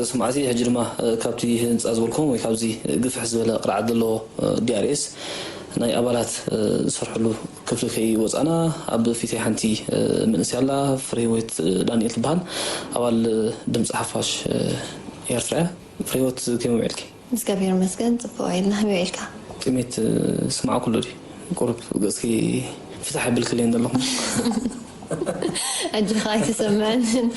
ሰማዕቲ፣ ሕጂ ድማ ካብቲ ህንፃ ዝበልኩም ወይ ካብዚ ግፍሕ ዝበለ ቅርዓት ዘለዎ ዲኣርኤስ ናይ ኣባላት ዝሰርሕሉ ክፍሊ ከይወፃና ኣብ ፊተይ ሓንቲ መንእሰይ ኣላ፣ ፍሬህይወት ዳንኤል ትበሃል። ኣባል ድምፂ ሓፋሽ ኤርትራ እያ። ፍሬህይወት፣ ከመይ ውዒልኪ? እግዚኣብሔር ይመስገን፣ ጽቡቕ ኢልና። ከመይ ውዒልካ? ጥሜት ስማዕ ኩሉ ድዩ? ቁሩብ ገጽኪ ፍታሕ የብልክለይን ዘለኹም። ኣጆኻ ኣይተሰምዐንን።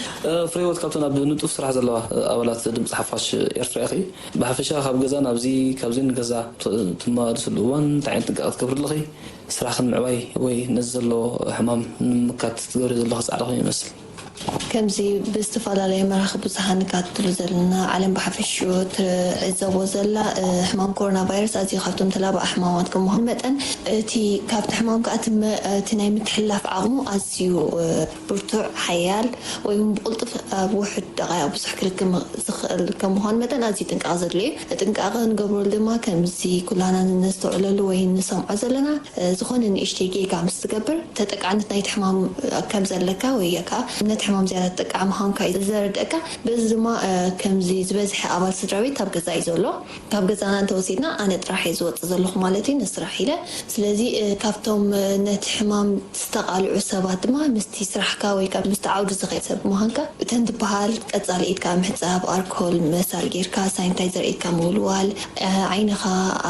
ፍሬህይወት ካብተን ኣብ ንጡፍ ስራሕ ዘለዋ ኣባላት ድምፂ ሓፋሽ ኤርትራ ኢኺ። ብሓፈሻ ካብ ገዛ ናብዚ ካብዚ ንገዛ ትመላለስሉ እዋን እንታይ ዓይነት ጥንቃቐ ትገብሪ ኣለኺ? ስራሕኽን ምዕባይ ወይ ነዚ ዘሎ ሕማም ንምምካት ትገብሪ ዘለኺ ጻዕሪ ከመይ ይመስል? ከምዚ ብዝተፈላለየ መራኽብ ብዙሃን ንከታተሎ ዘለና፣ ዓለም ብሓፈሽኡ ትዕዘቦ ዘላ፣ እ፣ ሕማም ኮሮና ቫይረስ ኣዝዩ ካብቶም ተላባዒ ሕማማት ከም ምዃኑ መጠን፣ እቲ ካብቲ ሕማም ከኣ እቲ መ-፣ እቲ ናይ ምትሕልላፍ ዓቕሙ ኣዝዩ፣ እ፣ ብርቱዕ፣ ሓያል፣ ወይ እውን ብቕልጡፍ ኣብ ውሑድ ደቓይቕ ብዙሕ ክልክም ዝኽእል ከም ምዃኑ መጠን ኣዝዩ ጥንቃቐ ዘድልዮ እዩ። ጥንቃቐ ንገብረሉ ድማ ከምዚ ኩላና ነስተውዕለሉ ወይ ንሰምዖ ዘለና፣ እ፣ ዝኾነ ንእሽተይ ጌጋ ምስ ትገብር፣ ተጠቃዕነት ናይቲ ሕማም ከም ዘለካ ወይ ከኣ ነቲ ሕማም ዝያዳ ተጠቃዕ ምዃንካ እዩ ዘረድአካ። በዚ ድማ፣ እ፣ ከምዚ ዝበዝሐ ኣባል ስድራ ቤት ኣብ ገዛ እዩ ዘሎ። ካብ ገዛና እንተወሲድና ኣነ ጥራሕ እየ ዝወጽእ ዘለኹ ማለት እዩ፣ ንስራሕ ኢለ። ስለዚ፣ እ፣ ካብቶም፣ እ፣ ነቲ ሕማም ዝተቓልዑ ሰባት ድማ ምስቲ ስራሕካ ወይ ከኣ ምስቲ ዓውዲ ዝኸይድ ሰብ ምዃንካ እተን ትበሃል ቀጻሊ ኢድካ ምሕጻብ፣ ኣርኮል መሳል ጌርካ፣ ሳኒታይዘር ኢድካ ምውልዋል፣ እ፣ ዓይንኻ፣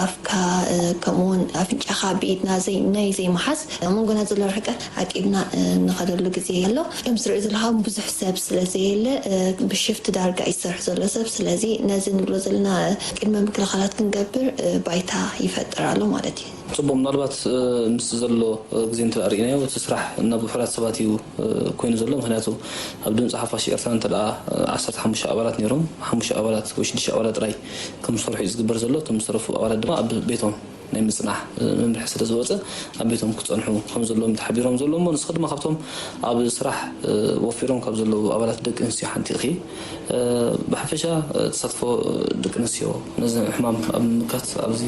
ኣፍካ፣ እ፣ ከምኡውን ኣፍንጫኻ ብኢድና ዘይ-፣ ናይ ዘይምሓዝ፣ ኣብ መንጎና ዘሎ ርሕቀት ዓቂብና፣ እ፣ ንኸደሉ ግዜ ኣሎ። ከም ዝርኢ ዘለኻ ብዙሕ ሰብ ስለ ዘየለ፣ እ፣ ብሽፍቲ ዳርጋ እዩ ዝሰርሕ ዘሎ ሰብ። ስለዚ ነዚ ንብሎ ዘለና፣ እ፣ ቅድመ ምክልኻላት ክንገብር፣ እ፣ ባይታ ይፈጥር ኣሎ ማለት እዩ። ጽቡቕ፣ ምናልባት፣ እ፣ ምስ ዘሎ፣ እ፣ ግዜ እንተ ርኢናዮ፣ እቲ ስራሕ ናብ ውሑዳት ሰባት እዩ፣ እ፣ ኮይኑ ዘሎ። ምኽንያቱ ኣብ ድምጺ ሓፋሽ ኤርትራ እንተ ደኣ፣ እ፣ ዓሰርተ ሓሙሽተ ኣባላት ነይሮም፣ ሓሙሽተ ኣባላት ወይ ሽዱሽተ ኣባላት ጥራይ ከም ዝሰርሑ እዩ ዝግበር ዘሎ። እቶም ዝተረፉ ኣባላት ድማ ኣብ ቤቶም ናይ ምጽናሕ፣ እ፣ መምርሒ ስለ ዝወጸ፣ ኣብ ቤቶም ክጸንሑ ከም ዘለዎም ተሓቢሮም ዘሎ። እሞ ንስኺ ድማ ካብቶም ኣብ ስራሕ፣ እ፣ ወፊሮም ካብ ዘለዉ ኣባላት ደቂ ኣንስትዮ ሓንቲ ኢኺ። እ፣ ብሓፈሻ፣ እ፣ ተሳትፎ፣ እ፣ ደቂ ኣንስትዮ ነዚ ሕማም ኣብ ምምካት ኣብዚ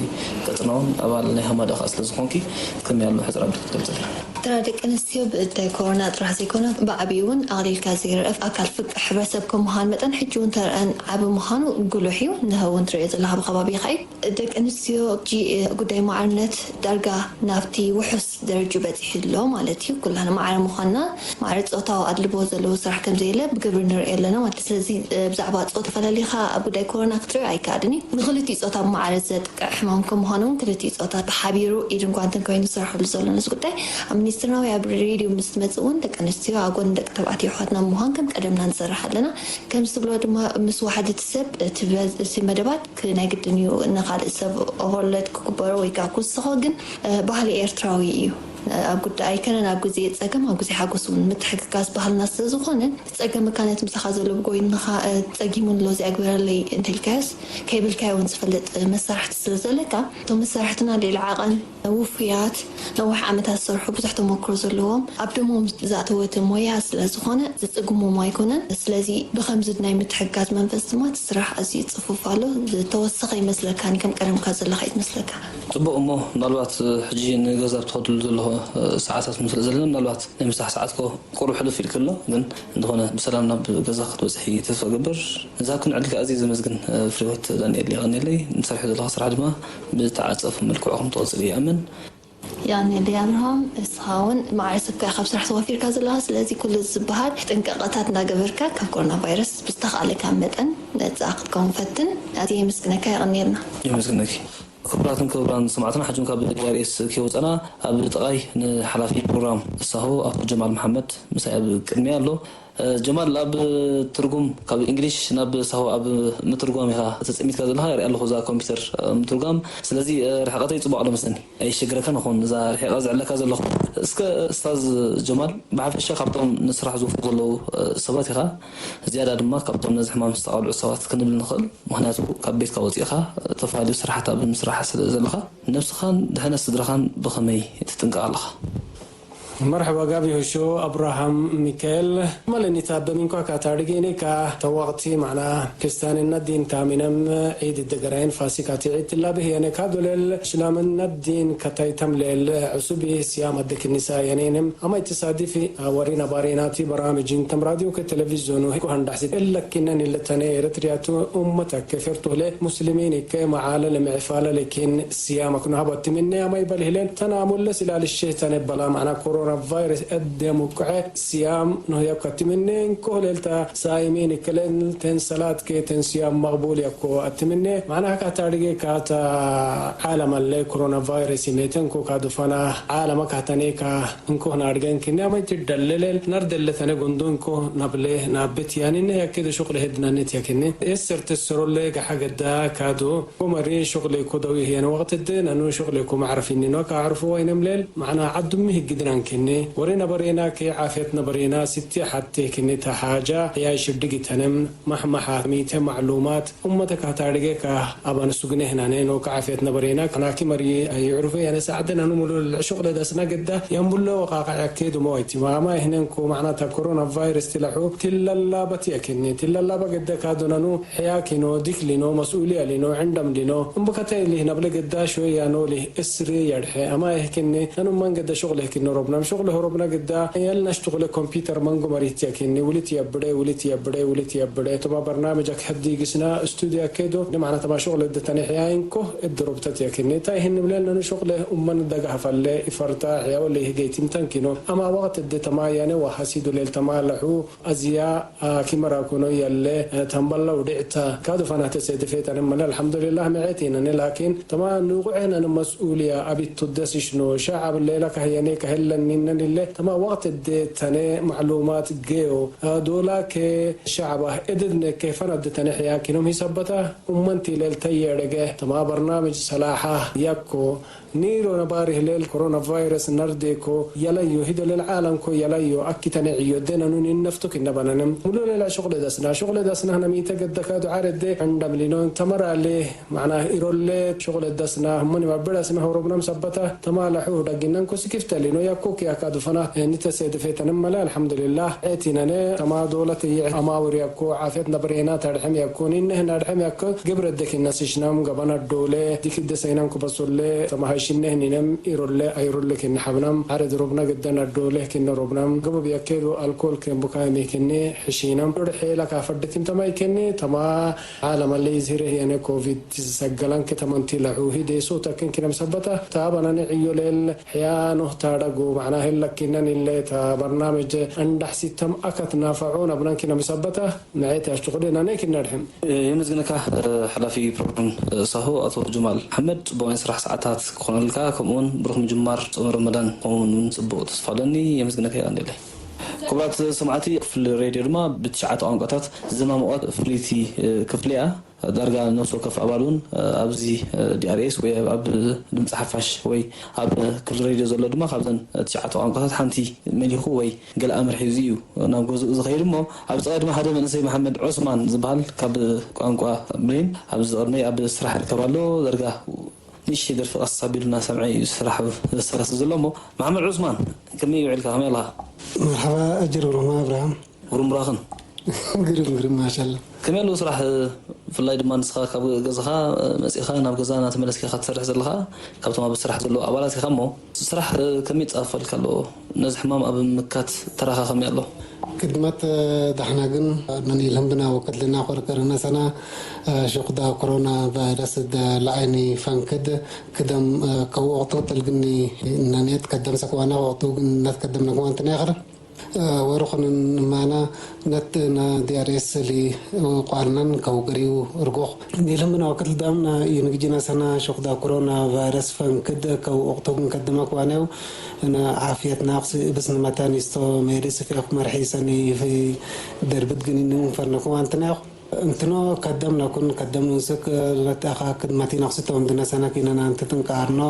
ቀጽና እውን ኣባል ናይ ሃማዳ ከኣ ስለ ዝኾንኪ፣ ከመይ ኣሎ ሕጽር ኣቢልኪ ክትገልጸልና? ተራ ደቂ ኣንስትዮ ብእዳይ ኮሮና ጥራሕ ዘይኮነ፣ ብዓቢኡ እውን ኣቕሊልካ ዘይርአ ኣካል ፍቅር ሕብረተሰብ ከም ምዃን መጠን፣ ሕጂ እውን ተረአን ዓቢ ምዃኑ ጉሉሕ እዩ። ንሀ እውን ትርእዮ ዘለኻ ብከባቢኻ እዩ። ደቂ ኣንስትዮ ሕጂ፣ እ፣ ጉዳይ ማዕርነት ዳርጋ ናብቲ ውሑስ ደረጅኡ በጺሑ ኣሎ ማለት እዩ። ኩላና ማዕረ ምዃንና፣ ማዕረ ጾታዊ ኣድልቦ ዘለዎ ስራሕ ከም ዘየለ ብግብሪ ንርእዮ ኣለና ማለት እዩ። ስለዚ፣ እ፣ ብዛዕባ ጾታ ፈላሊኻ ኣብ ጉዳይ ኮሮና ክትርእዮ ኣይከኣልን እዩ። ንኽልቲኡ ጾታ ብማዕረ ዘጥቅዕ ሕማም ከም ምዃኑ እውን ክልቲኡ ጾታ ብሓቢሩ ኢድን ጓንትን ኮይኑ ዝሰርሐሉ ዘሎ ነዚ ጉዳይ ኣብ ሚኒስትርና ወይ ኣብ ሬድዮ ምስ ትመጽእ እውን ደቂ ኣንስትዮ ኣብ ጎኒ ደቂ ተባዕትዮ ኣሕዋትና ምዃን ከም ቀደምና ንሰርሕ ኣለና። ከም ዝብሎ ድማ ምስ ዋሕዲ እቲ ሰብ እቲ በዝ-፣ እቲ መደባት ክ-፣ ናይ ግድን እዩ ንኻልእ ሰብ ኦቨርሎድ ክግበሮ ወይ ከዓ ክውስኾ፣ ግን፣ እ፣ ባህሊ ኤርትራዊ እዩ። እ፣ ኣብ ጉዳይ ኣይከነን ኣብ ግዜ ጸገም፣ ኣብ ግዜ ሓጎስ እውን ምትሕግጋዝ ባህልና ስለ ዝኾነ፣ ዝጸገመካ ነቲ ምሳኻ ዘሎ ብጎይንኻ፣ እ፣ ጸጊሙኒ ኣሎ እዚኣ ግበረለይ እንተኢልካዮስ፣ ከይበልካዮ እውን ዝፈልጥ፣ እ፣ መሳርሕቲ ስለ ዘለካ፣ እቶም መሳርሕትና ልዕሊ ዓቐን ውፉያት፣ ነዊሕ ዓመታት ዝሰርሑ፣ ብዙሕ ተመክሮ ዘለዎም፣ ኣብ ደሞም ዝኣተወ እቲ ሞያ ስለ ዝኾነ ዝጽግሞም ኣይኮነን። ስለዚ ብኸምዚ ናይ ምትሕግጋዝ መንፈስ ድማ እቲ ስራሕ ኣዝዩ ጽፉፍ ኣሎ። ዝተወሰኸ ይመስለካን ከም ቀደምካ ዘለኻ እዩ ዝመስለካ። ጽቡቕ፣ እሞ ምናልባት ሕጂ ንገዛ ብትኸድሉ ዘለኹ ሰዓታት ምስ ዘለና፣ ምናልባት ናይ ምሳሕ ሰዓትኮ ቁሩብ ሕልፍ ኢልክሎ፣ ግን እንተኾነ ብሰላም ናብ ገዛ ክትበጽሒ ተስፋ እገብር። ንዝሃብክን ዕድል ከኣ ኣዝየ ዘመስግን፣ እ፣ ፍሬህይወት ዳንኤል፣ የቐንየለይ። ንሰርሖ ዘለኻ ስራሕ ድማ ብተዓጸፉ መልክዑ ከም ትቕጽል እየ እኣምን። የቐንየለይ ኣብርሃም፣ እስኻ እውን ማዕረ ሰብካ ኢኻ ኣብ ስራሕ ተዋፊርካ ዘለኻ። ስለዚ ኩሉ ዝበሃል ጥንቃቐታት እንዳገበርካ ካብ ኮሮና ቫይረስ ብዝተኻእለካ መጠን ነጻ ክትከውን ፈትን። ኣዝየ የመስግነካ፣ የቐንየልና። የመስግነኪ። ክቡራትን ክቡራን ሰማዕትና፣ ሕጂ እውን ካብ ዲ ኣር ኤስ ከይወጸና ኣብ ጥቓይ ንሓላፊ ፕሮግራም ሳሆ ኣቶ ጀማል መሓመድ ምሳይ ኣብ ቅድሚያ ኣሎ። እ፣ ጀማል፣ ኣብ ትርጉም ካብ እንግሊሽ ናብ ሳሆ ኣብ ምትርጓም ኢኻ ተጸሚድካ ዘለኻ፣ ይርኢ ኣለኹ እዛ ኮምፒውተር፣ እ፣ ምትርጓም። ስለዚ፣ እ፣ ርሕቀተይ ጽቡቕ ኣሎ መስለኒ። ኣይሸግረካን ይኸውን እዛ ርሒቐ ዝዕለካ ዘለኹ። እስከ እስታዝ ጀማል፣ ብሓፈሻ ካብቶም ንስራሕ ዝውፍሩ ዘለዉ፣ እ፣ ሰባት ኢኻ። ዝያዳ ድማ ካብቶም ነዚ ሕማም ዝተቓልዑ ሰባት ክንብል ንኽእል። ምኽንያቱ ካብ ቤትካ ወጺእኻ፣ እ፣ ተፈላለዩ ስራሓት ኣብ ምስራሕ ስለ ዘለኻ፣ ነብስኻን ድሕነት ስድራኻን ብኸመይ ትጥንቀቕ ኣለኻ? መርሐባ ጋቢ ሆሾ ኣብርሃም ሚካኤል። መለኒታ በሚንኳ ካታርጌኔካ ተዋቕቲ ማዕና ክስታንና ዲን ታሚነም ዒድ ደገራይን ፋሲካ ቲዒድ ትላብህ የነ ካዶለል ሽላምና ዲን ከታይ ተምሌል ዕሱብ ሲያም ኣደክኒሳ የኔንም ኣማይ ተሳዲፊ ወሪና ባሬናቲ በራምጅን ተም ራዲዮ ከቴሌቪዥኑ ኮሃንዳሕሲ እለኪነን ይለተነ ኤረትሪያቱ ኡመታ ከፌርቶለ ሙስሊሚን ከ መዓለ ለምዕፋለ ለኪን ሲያም ኣክኑ ሃባት ትምነ ኣማይ በልህለን ተናሙለ ሲላልሸ ተነበላ ማዕና ኮሮና ቫይረስ እደ ሙቅዐ ሲያም ኖህያብ ከትምነ እንኮ ሌልታ ሳይሜን ከለል ተንሰላት ከ ተንሲያም መቕቡል ያኮ ኣትምነ ማዕና ካታርጌ ካታ ዓለም ኣለ ኮሮና ቫይረስ ይሜተንኮ ካዱፋና ዓለማ ካተኔካ እንኮ ናድገን ክኒ ኣማይ ትደለለል ናርደለተነ ጎንዶ እንኮ ናብለ ናብት ያኒነ ያኬደ ሹቅለ ሄድናነት ያክኒ ኤስር ተሰሮለ ገሓገዳ ካዶ ኮመሪ ሹቅለ ኮ ደዊ ህየነ ወቅት ድ ነኑ ሹቅለ ኮ ማዕረፊኒ ነው ካዕርፉ ወይነም ሌል ማዕና ዓዱሚ ህግ ድናን ክኒ ወሬ ነበሬና ከ ዓፍየት ነበሬና ስቲ ሓቴ ክኒ ተሓጃ ሕያይ ሽብድግ ተነም ማሕማሓ ሚተ ማዕሉማት ኡመተ ካታርጌካ ኣባን ሱግነ ህናነ ነው ካዕፍየት ነበሬና ናኪ መሪ ይዕርፉ ያነ ሰዓደ ነኑ ሙሉ ሹቅለ ደስና ገዳ ያምቡሎ ወቃቃ ያኬዱ መዋይቲ ማማ ይህነንኮ ማዕና ታ ኮሮና ቫይረስ ትላሑ ትላላ በት ያክኒ ትላላ በገደ ካዶ ነኑ ሕያ ኪኖ ዲክ ሊኖ መስኡልያ ሊኖ ዕንደም ሊኖ እምብከተ ሊህ ነብለ ገዳ ሾያ ኖ ሊህ እስሪ ያድሐ ኣማ ይህክኒ ነኑ መንገደ ሹቅለ ህክኒ ሮብናም ሹቅለ ሮብና ገዳ የልናሽ ቱቅለ ኮምፒውተር መንጎ መሪት ያክኒ ውልት የብደ ውልት የብደ ውልት የብደ ቶማ በርናመጃ ክሕዲ ግስና ስቱዲያ ከዶ ንማዕና ተማ ሹቅለ ደተነ ሕያ ይንኮ እድሮብተት ያክኒ ታይ ህን ብለል ነኑ ሹቅለ ኡመን ደጋ ሃፈለ ይፈርታ ሕያ ወለ ይህገይቲም ተንኪኖ ኣማ ወቅት እደ ተማ ያነ ወሐሲዱ ሌል ተማ ለሑ ኣዚያ ኪመራ ኩኖ የለ ተንበላ ውድዕታ ካዱ ፈናተ ሰድፌት ኣነ መለ ኣልሐምዱሊላህ መዐት ይነኒ ላኪን ተማ ንቁዐ ነን መስኡልያ ኣቢት ቱደስሽኖ ሸዓብ ሌላ ካህየኔ ካህለኒነን ይለ ተማ ወቅት እደ ተነ ማዕሉማት ገዮ ዶላ ከ ሸዓባ እድድነ ከፈን ኣደ ተነ ሕያ ኪኖም ሂሰበታ ኡመንቲ ሌል ተየረገ ተማ በርናምጅ ሰላሓ ያኮ ኒሮ ነባሪ ህሌል ኮሮና ቫይረስ ነርዴኮ የለዮ ሂዶ ሌል ዓለምኮ የለዮ ኣኪተነ ዕዮ ደነኑን ይነፍቶ ኪነበነንም ሙሉ ሌላ ሹቅለ ደስና ሹቅለ ደስና ነሚተ ገደካ ዱዓረዴ ዕንደም ሊኖ ተመራሌ ማዕና ኢሮሌ ሹቅለ ደስና ሙኒ ማበዳ ስመ ሆሮብናም ሰበታ ተማላሑ ዳጊናን ኮስኪፍተ ሊኖ ያኮ ኪያካ ዱፈና ኒተሴ ድፌተንም መለ ኣልሐምዱሊላህ ኤቲነነ ተማ ዶለት እየ ኣማውር ያኮ ዓፍየት ነበሬና ተድሐም ያኮ ኒነህና ድሐም ያኮ ግብረ ደኪና ስሽናም ገባና ዶለ ዲክ ደሰይናም ኩበሶለ ተማሃሽነህ ኒነም ኢሮለ ኣይሮለ ኪነ ሐብናም ሐረ ድሮብና ገደና ዶለ ኪነ ሮብናም ገበብ ያኬዶ ኣልኮል ከንቡካ ሜክኔ ሕሺናም ዶደ ሔላ ካፈደቲም ተማይ ከኔ ተማ ዓለመ ለይዝሂረ ህየነ ኮቪድ ሰገላን ከተመንቲ ለሑ ሂዴ ሶተክን ኪነም ሰበታ ታባናነ ዕዮሌል ሕያኖህ ታደጉ ማዕና ህለኪነን ኢለ ታ በርናመጀ እንዳሕሲተም ኣከት ናፈዖ ናብናን ኪነም ሰበታ ንዔት ያሽትኹዴ ናነይ ኪናድሕም። የመስግነካ ሓላፊ ፕሮግራም ሳሆ ኣቶ ጀማል ሓመድ፣ ጽቡቕ ናይ ስራሕ ሰዓታት ክኾነልካ፣ ከምኡውን ብሩኽ ምጅማር ጾም ረመዳን ክኸውን እውን ጽቡቕ ተስፋ ኣለኒ። የመስግነካ ይቐንየለይ። ክቡራት ሰማዕቲ፣ ክፍሊ ሬድዮ ድማ ብትሽዓተ ቋንቋታት ዝማምቖት ፍልይቲ ክፍሊ እያ። ዳርጋ ነፍሲ ወከፍ ኣባል እውን ኣብዚ ዲኣርኤስ ወይ ኣብ ድምፂ ሓፋሽ ወይ ኣብ ክፍሊ ሬድዮ ዘሎ ድማ ካብዘን ትሽዓተ ቋንቋታት ሓንቲ መሊኹ ወይ ገለ ኣምር ሒዙ እዩ ናብ ገዝኡ ዝኸይድ። እሞ ኣብ ዝቐድሚ ሓደ መንእሰይ መሓመድ ዑስማን ዝበሃል ካብ ቋንቋ ብሌን ኣብዚ ዝቐድመይ ኣብ ስራሕ ይርከብ ኣሎ። ዳርጋ ንእሽተይ ደርፊ ቀስ ኣቢሉ እናሰምዐ እዩ ስራሕ ዘሰላስል ዘሎ። እሞ መሓመድ ዑስማን ከመይ ውዒልካ? ከመይ ኣለኻ? መርሓባ ኣጀር ብሩኽማ ኣብርሃም። ግሩም ብራኽን። ግርም ግርም ማሻላ። ከመይ ኣለዉ ስራሕ? ብፍላይ ድማ ንስኻ ካብ ገዛኻ መጺኻ ናብ ገዛ እናተመለስካ ኢኻ ትሰርሕ ዘለኻ። ካብቶም ኣብ ስራሕ ዘለዉ ኣባላት ኢኻ። እሞ ስራሕ ከመይ ይጻፈልካ ኣሎ? ነዚ ሕማም ኣብ ምምካት ተራኻ ከመይ ኣሎ? ቅድመት ዳሕና ግን ነን ይልህምብና ወከድልና ኮርከር ነሰና ሽኩዳ ኮሮና ቫይረስ ለዓይኒ ፈንክድ ክደም ከወቅቱ ተልግኒ ነኔት ከደም ሰክዋና ወቅቱ ግን ነት ከደም ነክዋንትና ይኸረ ወርኹንን ማና ነት ና ዲያርኤስ ሊ ቋልናን ከው ገሪው ርጎኽ ኒልምና ወክል ዳምና ይንግጅና ሰና ሽኩዳ ኮሮና ቫይረስ ፈንክድ ከው ኦቅቶግን ከደማ ክዋኔው ና ዓፍየት ናቕስ እብስ ንመታኒስቶ ሜሪ ስፌኽ መርሒ ሰኒ ደርብት ግኒ ንንፈርነኩም ኣንትናዮኽ እንትኖ ከደም ነኩን ከደም ንንስክ ነትኣኻ ክድመቲ ነኽስቶም ድነሰና ኪነና እንትትንቃርኖ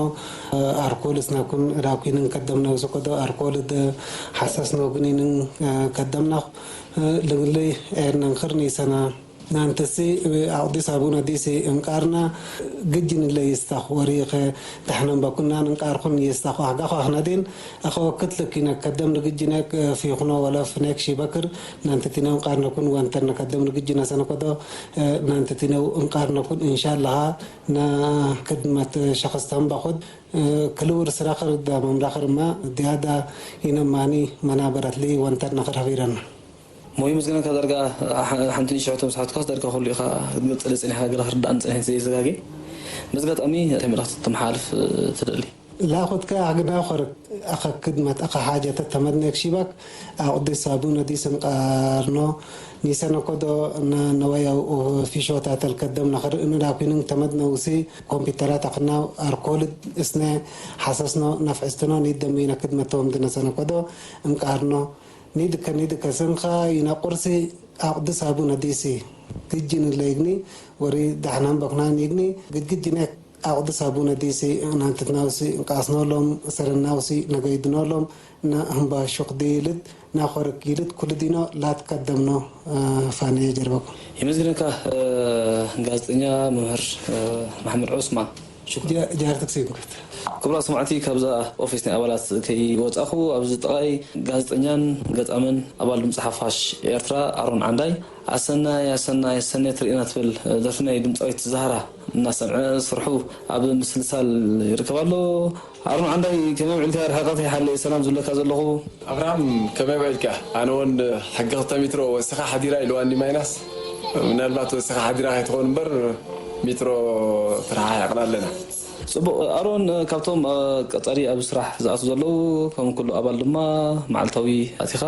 ኣርኮልስ ነኩን ራኩንን ከደም ነውስኮዶ ኣርኮል ድ ሓሳስ ነውግኒንን ከደም ነኹ ልግልይ ኤርነን ክርኒ ሰና ናንተሲ ኣቕዲስ ኣቡነ ዲሲ እንቃርና ግጅን ለይስታኽ ወሪኸ ተሕነን በኩናን እንቃርኩን የስታኽ ኣህጋኽ ኣኽነዴን ኣኸወክት ለኪነ ከደም ንግጅነ ፊኹኖ ወለፍ ኔክ ሺበክር ናንተቲነው እንቃርነኩን ወንተርነ ከደም ንግጅነ ሰነኮዶ ናንተቲነው እንቃርነኩን እንሻላሃ ና ክድመት ሸኸስተም በኹድ ክልውር ስራኽር ዳ መምራኽርማ ድያዳ ይነማኒ መናበረትሊ ወንተርነኽር ሀቢረና። ሞይ ምስግነካ ዳርጋ ሓንቲ ንሽሕ ተምሳሕትኳስ ዳርጋ ኩሉ ኢኻ ክትገልጸለይ ጸኒሕካ፣ ገለ ክርዳእኒ ጸኒሐ ዘይዘጋጌ። በዚ ኣጋጣሚ እንታይ መልእኽቲ ተመሓላልፍ ትደሊ? ላኹትካ ኣግና ኸርክ ኣኸ ክድመት ኣኸ ሓጀተ ተመድነ ክሺባክ ኣቕዲስ ኣቡነ ዲስን ቃርኖ ኒሰነ ኮዶ ነወያው ፊሾታ ተልከደም ነኸር እንዳ ኩንን ተመድነ ውሲ ኮምፒውተራት ኣኽናው ኣርኮልድ እስነ ሓሰስኖ ነፍዕስትኖ ኒደም ይነ ክድመተዎም ድነሰነ ኮዶ እንቃርኖ ኒድከ ኒድከ ስንኻ ይነ ቁርሲ ኣቕድስ ኣቡነ ዲሲ ግጅን ለይግኒ ወሪ ዳሕናን በኩናን ይግኒ ግድግጅነ ኣቕድስ ኣቡነ ዲሲ ናንትትናውሲ እንቃስኖሎም ሰረናውሲ ነገይድኖሎም ና ህምባ ሹቕ ድይልት ና ኾርክ ይልት ኩሉ ዲኖ ላት ቀደምኖ ፋንየ ጀርበኩም። የመስግነካ ጋዜጠኛ መምህር መሐመድ ዑስማን። ሽኩር። ጃ- ጃርትክ ሲንኩት። ክቡራት ሰማዕቲ፣ ካብዛ ኦፊስ ናይ ኣባላት ከይወጻኹ፣ ኣብዚ ጥቓይ ጋዜጠኛን ገጣምን ኣባል ድምጺ ሓፋሽ ኤርትራ ኣሮን ዓንዳይ፣ ኣሰናይ፣ ኣሰናይ፣ ኣሰናይ ትርኢና ትብል ደርፊ ናይ ድምጻዊት ዛህራ እናሰምዐ ስርሑ ኣብ ምስልሳል ይርከብ ኣሎ። ኣሮን ዓንዳይ፣ ከመይ ውዒልካ? ርሕቀት ይሓለይ፣ ሰላም ዝብለካ ዘለኹ። ኣብርሃም፣ ከመይ ውዒልካ? ኣነ እውን ሕጊ ክልተ ሜትሮ ወስኻ ሓዲራ ኢልዋኒ ማይናስ። ምናልባት ወስኻ ሓዲራ ከይትኸውን እምበር፣ ሜትሮ ተረሓሒቕና ኣለና። ጽቡቕ። ኣሮን፣ ካብቶም ቀጻሊ ኣብ ስራሕ ዝኣትዉ ዘለዉ፣ ከም ኩሉ ኣባል ድማ መዓልታዊ ኣቲኻ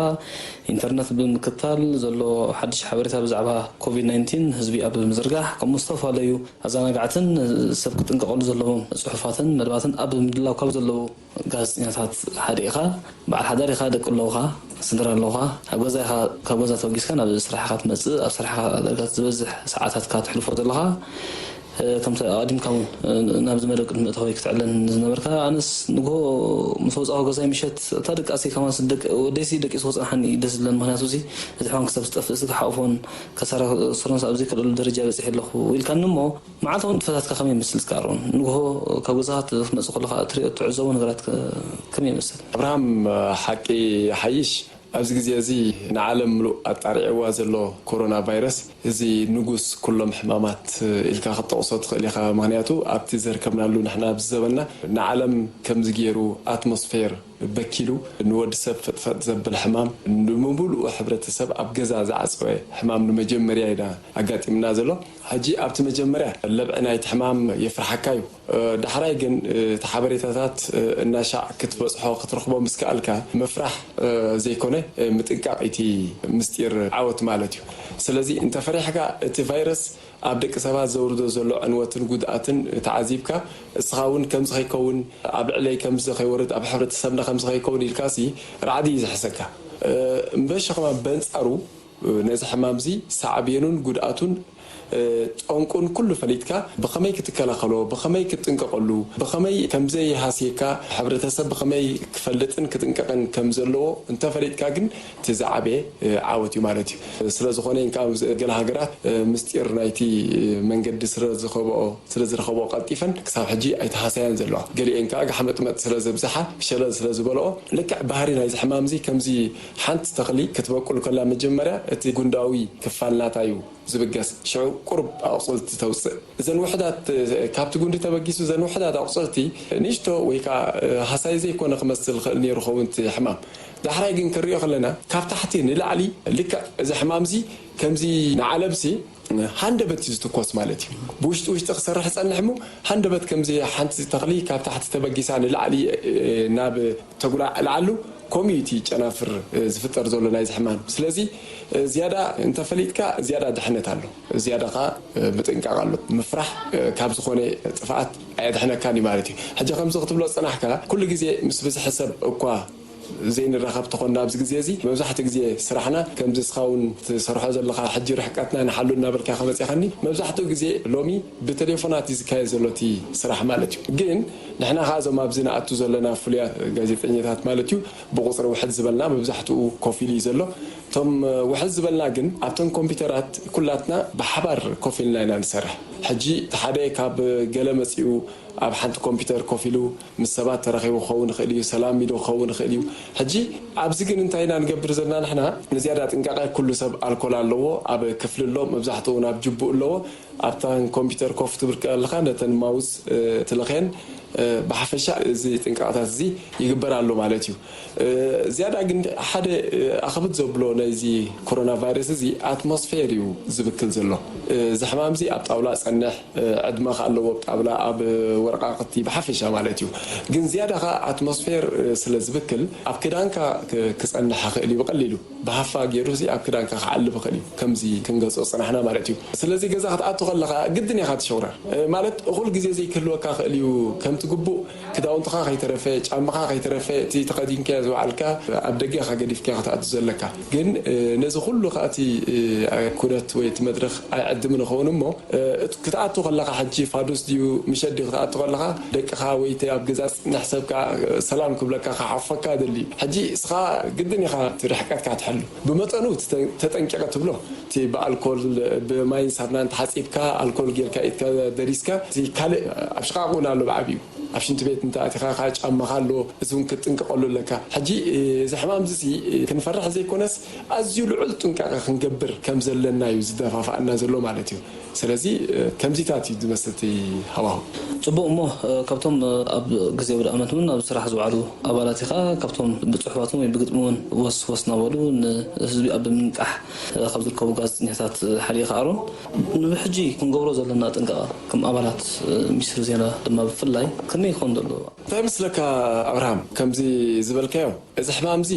ኢንተርነት ብምክትታል ዘሎ ሓድሽ ሓበሬታ ብዛዕባ ኮቪድ ናይንቲን ህዝቢ ኣብ ምዝርጋሕ፣ ከምኡ ዝተፈላለዩ ኣዘናጋዕትን ሰብ ክጥንቀቐሉ ዘለዎም ጽሑፋትን መደባትን ኣብ ምድላው ካብ ዘለዉ ጋዜጠኛታት ሓደ ኢኻ። በዓል ሓዳር ኢኻ፣ ደቂ ኣለውኻ፣ ስድራ ኣለውኻ። ኣብ ገዛ ኢኻ፣ ካብ ገዛ ተበጊስካ ናብ ስራሕኻ ትመጽእ፣ ኣብ ስራሕኻ ዳርጋ ዝበዝሕ ሰዓታትካ ተሕልፎ ዘለኻ። እ፣ ከምቲ ኣቐዲምካ እውን፣ እ፣ ናብዚ መደብ ቅድሚ ምእታወይ ክትዕለን ዝነበርካ፣ ኣነስ ንግሆ ምስ ወጻኹ ገዛይ ምሸት፣ እታ ደቃሲ ከማን ስ-፣ ደቂ-፣ ወደይሲ ደቂሱ ክጸንሓኒ እዩ ደስ ዝብለን። ምኽንያቱ እዚ፣ እዚ ሕማም ክሳብ ዝጠፍእ፣ እዚ ክሓቑፎን ከሳራ ስሮንስ ኣብ ዘይክእለሉ ደረጃ በጺሐ ኣለኹ ኢልካኒ እሞ፣ መዓልታዊ ንጥፈታትካ ከመይ ይመስል? እስከ ኣሮን፣ ንግሆ ካብ ገዛኻ ክትመጽእ ከለኻ እትሪኦ እትዕዘቦ ነገራት ከ-፣ ከመይ ይመስል? ኣብርሃም፣ ሓቂ ይሓይሽ፣ ኣብዚ ግዜ እዚ ንዓለም ምሉእ ኣጣሪዕዋ ዘሎ ኮሮና ቫይረስ፣ እዚ ንጉስ ኩሎም ሕማማት ኢልካ ክትጠቕሶ ትኽእል ኢኻ። ምኽንያቱ ኣብቲ ዘርከብናሉ ንሕና ኣብዚ ዘበንና ንዓለም ከምዚ ገይሩ ኣትሞስፌር በኪሉ ንወዲ ሰብ ፈጥፈጥ ዘብል ሕማም ንምሉእ ሕብረተሰብ ኣብ ገዛ ዝዓጸወ ሕማም ንመጀመርያ ኢና ኣጋጢምና ዘሎ። ሕጂ ኣብቲ መጀመርያ ለብዒ ናይቲ ሕማም የፍርሓካ እዩ። እ፣ ዳሕራይ ግን፣ እ፣ እቲ ሓበሬታታት፣ እ፣ እናሻዕ ክትበጽሖ ክትረኽቦ ምስ ከኣልካ፣ ምፍራሕ፣ እ፣ ዘይኮነ፣ እ፣ ምጥንቃቕ እቲ ምስጢር ዓወት ማለት እዩ። ስለዚ እንተፈሪሕካ እቲ ቫይረስ ኣብ ደቂ ሰባት ዘውርዶ ዘሎ ዕንወትን ጉድኣትን ተዓዚብካ፣ እስኻ እውን ከምዚ ከይከውን፣ ኣብ ልዕለይ ከምዚ ከይወርድ፣ ኣብ ሕብረተሰብና ከምዚ ከይከውን ኢልካሲ ራዕዲ እዩ ዝሕሰካ። እ፣ እምበሸ ከማን በንጻሩ፣ ነዚ ሕማምዚ ሳዕቤኑን ጉድኣቱን፣ እ፣ ጠንቁን ኩሉ ፈሊጥካ ብኸመይ ክትከላኸሎ፣ ብኸመይ ክትጥንቀቐሉ፣ ብኸመይ ከምዘይሃስየካ፣ ሕብረተሰብ ብኸመይ ክፈልጥን ክጥንቀቕን ከም ዘለዎ እንተፈሊጥካ ግን እቲ ዝዓበየ፣ እ፣ ዓወት እዩ ማለት እዩ። ስለ ዝኾነ እንካ ኣብ ገለ ሃገራት፣ እ፣ ምስጢር ናይቲ መንገዲ ስለ ዝኸብኦ፣ ስለ ዝረኸብኦ ቀልጢፈን ክሳብ ሕጂ ኣይተሃሰያን ዘለዋ። ገሊኤን ከኣ ጋሕመጥመጥ ስለ ዘብዝሓ፣ ሸለል ስለ ዝበልኦ፣ ልክዕ ባህሪ ናይዚ ሕማምዚ ከምዚ ሓንቲ ተኽሊ ክትበቁል ከላ መጀመርያ እቲ ጉንዳዊ ክፋል ናታ እዩ ዝብገስ። ሽዑ ቁሩብ ኣቑጽልቲ ተውጽእ። እዘን ውሑዳት፣ እ፣ ካብቲ ጉንዲ ተበጊሱ እዘን ውሑዳት ኣቑጽልቲ ንእሽቶ ወይ ከኣ፣ እ፣ ሃሳይ ዘይኮነ ክመስል ይኽእል ነይሩ ኸውን እቲ ሕማም። ዳሕራይ ግን ክንሪኦ ከለና ካብ ታሕቲ ንላዕሊ ልክዕ እዚ ሕማምዚ ከምዚ ንዓለምሲ ሃንደበት እዩ ዝትኮስ ማለት እዩ። ብውሽጢ ውሽጢ ክሰርሕ ጸንሕ እሞ ሃንደበት ከምዚ ሓንቲ ተኽሊ ካብ ታሕቲ ተበጊሳ ንላዕሊ፣ እ፣ ናብ ተጉላዕ ኣልዓሉ፣ ከምኡ እዩ እቲ ጨናፍር፣ እ፣ ዝፍጠር ዘሎ ናይዚ ሕማም። ስለዚ፣ እ፣ ዝያዳ እንተፈሊጥካ ዝያዳ ድሕነት ኣሎ፣ ዝያዳ ኸዓ፣ እ፣ ምጥንቃቕ ኣሎ። ምፍራሕ፣ እ፣ ካብ ዝኾነ ጥፍኣት ኣየድሕነካን እዩ ማለት እዩ። ሕጂ ከምዚ ክትብሎ ዝጸናሕካ፣ ኩሉ ግዜ ምስ ብዝሒ ሰብ እኳ ዘይንራኸብ ተኾንና ኣብዚ ግዜ እዚ፣ መብዛሕትኡ ግዜ ስራሕና ከምዚ እስኻ እውን ትሰርሖ ዘለኻ፣ ሕጂ ርሕቀትና ንሓሉ እናበልካ ከመጺኻኒ፣ መብዛሕትኡ ግዜ ሎሚ ብቴሌፎናት እዩ ዝካየድ ዘሎ እቲ ስራሕ ማለት እዩ። ግን ንሕና ኸዓ እዞም ኣብዚ ንኣቱ ዘለና ፍሉያት ጋዜጠኛታት ማለት እዩ፣ ብቑጽሪ ውሕድ ዝበልና መብዛሕትኡ ኮፍ ኢሉ እዩ ዘሎ። እቶም ውሕዝ ዝበልና ግን ኣብተን ኮምፒውተራት ኩላትና ብሓባር ኮፍ ኢልና ኢና ንሰርሕ። ሕጂ እቲ ሓደ ካብ ገለ መጺኡ ኣብ ሓንቲ ኮምፒውተር ኮፍ ኢሉ ምስ ሰባት ተራኺቡ ክኸውን ይኽእል እዩ፣ ሰላም ኢሉ ክኸውን ይኽእል እዩ። ሕጂ ኣብዚ ግን እንታይ ኢና ንገብር ዘለና ንሕና? ንዝያዳ ጥንቃቐ ኩሉ ሰብ ኣልኮል ኣለዎ፣ ኣብ ክፍሊ ኣሎ፣ መብዛሕትኡ እውን ኣብ ጅቡእ ኣለዎ። ኣብታ ኮምፒውተር ኮፍ ትብል ከለኻ ነተን ማውዝ ትልኸን። ብሓፈሻ እዚ ጥንቃቐታት እዚ ይግበር ኣሎ ማለት እዩ። ዝያዳ ግን ሓደ ኣኽብድ ዘብሎ ናይዚ ኮሮና ቫይረስ እዚ ኣትሞስፌር እዩ ዝብክል ዘሎ። እዚ ሕማም እዚ ኣብ ጣውላ ጸንሕ፣ ዕድመ ከ ኣለዎ ኣብ ጣውላ፣ ኣብ ወረቃቅቲ ብሓፈሻ ማለት እዩ። ግን ዝያዳ ከ ኣትሞስፌር ስለ ዝብክል ኣብ ክዳንካ ክጸንሕ ይኽእል እዩ ብቐሊሉ። ብሃፋ ገይሩ እዚ ኣብ ክዳንካ ክዓልብ ይኽእል እዩ። ከምዚ ክንገጾ ጽናሕና ማለት እዩ። ስለዚ ገዛ ክትኣቱ ከለኻ ግድን ኢኻ ትሸውረር። ማለት እኹል ግዜ ዘይክህልወካ ይኽእል እዩ። ከምቲ ግቡእ ክዳውንትኻ ከይተረፈ፣ ጫማኻ ከይተረፈ፣ እቲ ተኸዲንካዮ ዝወዓልካ ኣብ ደገ ኢኻ ገዲፍካዮ ክትኣቱ ዘለካ። ግን ነዚ ኩሉ ከኣ እቲ ኩነት ወይ እቲ መድረኽ ኣይዕድምን ይኸውን እሞ ክትኣቱ ከለኻ ሕጂ ፋዱስ ድዩ ምሸት ድዩ ክትኣቱ ከለኻ ደቅኻ ወይ እቲ ኣብ ገዛ ዝጽንሕ ሰብካ ሰላም ክብለካ ክሓፈካ ደሊ። ሕጂ እስኻ ግድን ኢኻ እቲ ርሕቀትካ ትሕሉ። ብመጠኑ እቲ ተ-፣ ተጠንቂቐ ትብሎ እቲ ብኣልኮል ብማይን ሳብናን ተሓጺብካ ኣልኮል ጌርካ ኢድካ ደሪስካ እቲ ካልእ ኣብ ሽቓቕ እውን ኣሎ ብዓብዩ ኣብ ሽንቲ ቤት እንተ ኣቲኻ ከዓ ጫማኻ ኣሎ፣ እዚ እውን ክትጥንቀቐሉ ኣለካ። ሕጂ እዚ ሕማም እዚ ክንፈርሕ ዘይኮነስ ኣዝዩ ልዑል ጥንቃቐ ክንገብር ከም ዘለና እዩ ዝደፋፍኣና ዘሎ ማለት እዩ። ስለዚ ከምዚታት እዩ ዝመስል እቲ ሃዋሁ። ጽቡቕ እሞ፣ ካብቶም ኣብ ግዜ ውድኣመት እውን ኣብ ስራሕ ዝውዓሉ ኣባላት ኢኻ፣ ካብቶም ብጽሑፋት እውን ወይ ብግጥሚ እውን ወስ ወስ እናበሉ ንህዝቢ ኣብ ምንቃሕ ካብ ዝርከቡ ጋዜጠኛታት ሓደ ኢኻ ኣሮን። ንብሕጂ ክንገብሮ ዘለና ጥንቃቐ ከም ኣባላት ሚኒስትሪ ዜና ድማ ብፍላይ ከመይ ክኾን ዘለዎ? እንታይ ይመስለካ ኣብርሃም፣ ከምዚ ዝበልካዮ እዚ ሕማም እዚ